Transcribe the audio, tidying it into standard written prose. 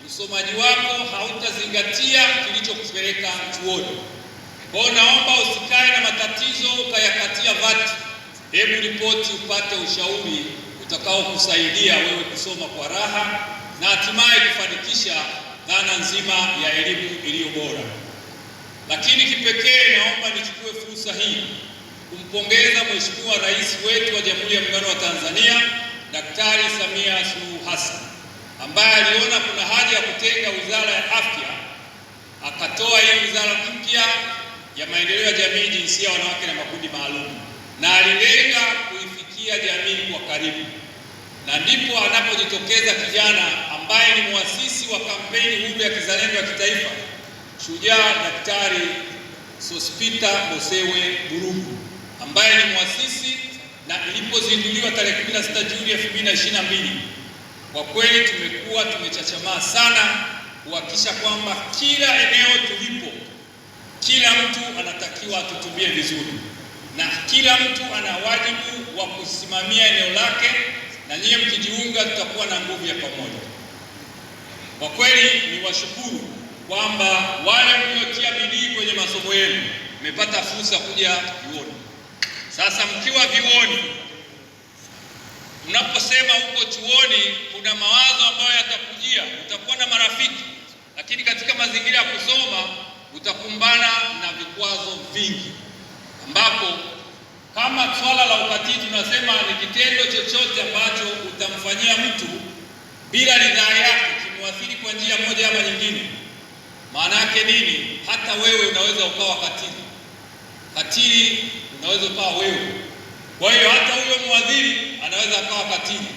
Usomaji wako hautazingatia kilichokupeleka chuoni. Kwa hiyo naomba usikae na matatizo ukayakatia vati. Hebu ripoti upate ushauri utakaokusaidia wewe kusoma kwa raha na hatimaye kufanikisha dhana nzima ya elimu iliyo bora. Lakini kipekee naomba nichukue fursa hii kumpongeza Mheshimiwa Rais wetu wa Jamhuri ya Muungano wa Tanzania, Daktari Samia Suluhu Hassan, ambaye aliona kuna haja ya kutenga Wizara ya Afya, akatoa hii wizara mpya ya Maendeleo ya Jamii, Jinsia, Wanawake na Makundi Maalum, na alilenga kuifikia jamii kwa karibu, na ndipo anapojitokeza kijana ambaye ni muasisi wa kampeni huru ya kizalendo ya kitaifa, Shujaa Daktari Sospeter Mosewe Burugu, ambaye ni muasisi, na ilipozinduliwa tarehe 16 Juni 2022, kwa kweli tumekuwa tumechachamaa sana kuhakikisha kwamba kila eneo tulipo, kila mtu anatakiwa atutumie vizuri, na kila mtu ana wajibu wa kusimamia eneo lake, na nyie mkijiunga tutakuwa na nguvu ya pamoja. Kwa kweli ni washukuru kwamba wale mliotia bidii kwenye masomo yenu mmepata fursa kuja vyuoni. Sasa mkiwa vyuoni, mnaposema huko chuoni, kuna mawazo ambayo yatakujia, utakuwa na marafiki, lakini katika mazingira ya kusoma utakumbana na vikwazo vingi, ambapo kama swala la ukatili tunasema ni kitendo chochote ambacho utamfanyia mtu bila ridhaa yake, kimwathiri kwa njia moja ama nyingine. Maana yake nini? Hata wewe unaweza ukawa katili. Katili unaweza ukawa wewe. Kwa hiyo hata huyo mwadhiri anaweza akawa katili.